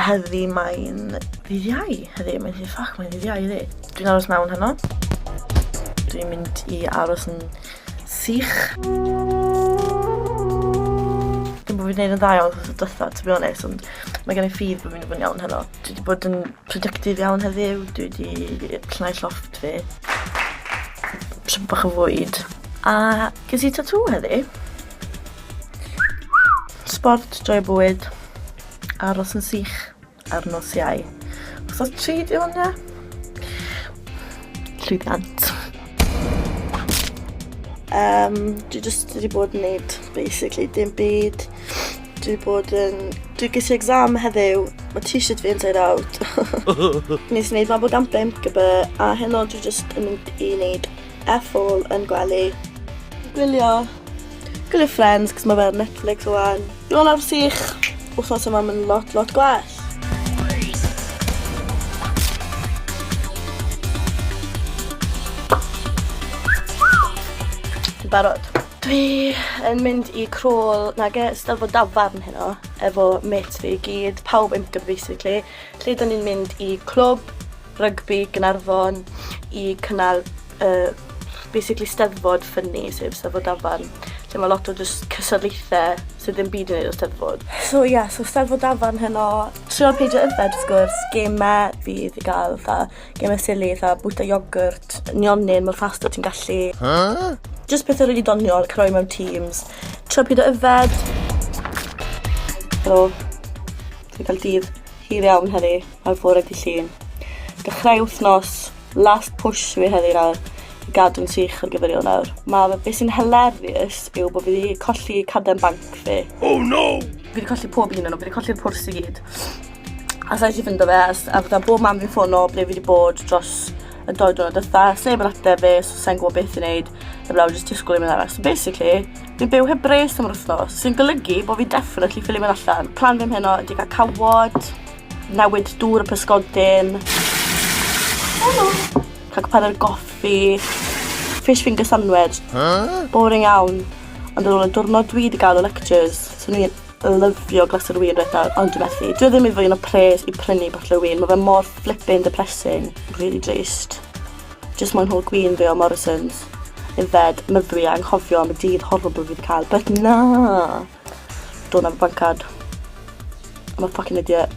Heddi mae'n ddydd Iau. Heddi mae'n ddydd ffac, mae'n ddydd Iau heddi. Dwi'n aros mewn heno. Dwi'n mynd i aros yn sych. Dim bod fi'n gwneud yn dda iawn wrth dwytha, to be honest, ond mae gen i ffydd bod fi'n mynd i fod yn iawn heno. Dwi wedi bod yn productive iawn heddiw. Dwi wedi llnau llofft fi. Siop bach o fwyd. A ges i tatŵ heddi. Sport, joio bywyd, aros yn sych ar nos Iau. Wsos 3 di hwn, ia? Llwyddiant. Um, dwi just wedi bod yn neud basically dim byd. Dwi wedi bod yn... Dwi ges i exam heddiw, mae t-shirt fi inside out. Nes i wneud Mabolgamp MGB a heno dwi just yn mynd i wneud F-all yn gwely. Gwylio. Gwylio Friends, cos mae fe ar Netflix wan. Nôl ar sych. Wthnos yma mae'n lot, lot gwell. Dwi'n barod. Dwi yn mynd i crôl, nage, Steddfod Dafarn heno, efo mates fi i gyd, pawb imka basically, lle 'dan ni'n mynd i clwb rygbi Gaernarfon i cynnal yy basically Steddfod ffyni sef Steddfod Dafarn lle ma' lot o jyst cystadlaethe sydd ddim byd i neud â Steddfod. So ie so Steddfod Dafarn heno. Trio peidio yfed wrth gwrs, geme fydd i ga'l fatha geme silly fatha bwyta iogyrt, nionyn mor fast â ti'n gallu. Huh? Jyst pethe rili doniol, creu mewn teams. Trio peidio yfed. Helo. Dwi'n cael dydd hir iawn heddi ar fore dydd Llun. Dechrau wythnos, last push fi heddi nawr i gadw'n sych ar gyfer Ionawr. Ma' fe... Be' sy'n hilarious yw bo' fi 'di colli carden banc fi. Oh no! Fi 'di colli pob un o nw, fi 'di colli'r pwrs i gyd. A sai 'llu ffindo fe a s- a fatha bob man fi'n ffono ble fi 'di bod dros y dou diwrnod dwetha, sneb yn ateb fi so sai'n gwbo beth i neud heblaw jyst disgwl i mynd arall. So basically fi'n byw heb bres am yr wthnos sy'n golygu bo' fi definitely ffili mynd allan. Plan fi am heno ydi ca'l cawod, newid dŵr y pysgodyn. Helo! Ca'l cwpan o goffi, fish finger sandwich. Huh? Boring iawn ond ar ôl y diwrnod dwi 'di ga'l o lectures swn i'n lyfio glass o win reit nawr ond dwi methu. Dwi ddim efo un o pres i prynu botel o win ma' fe mor flippin' depressing. Rili drist. Jyst moyn hol gwin fi o Morrisons. Yfed, myddwi a anghofio am y dydd horrible fi 'di ca'l but na! Don't have a bank card. I'm a fucking idiot.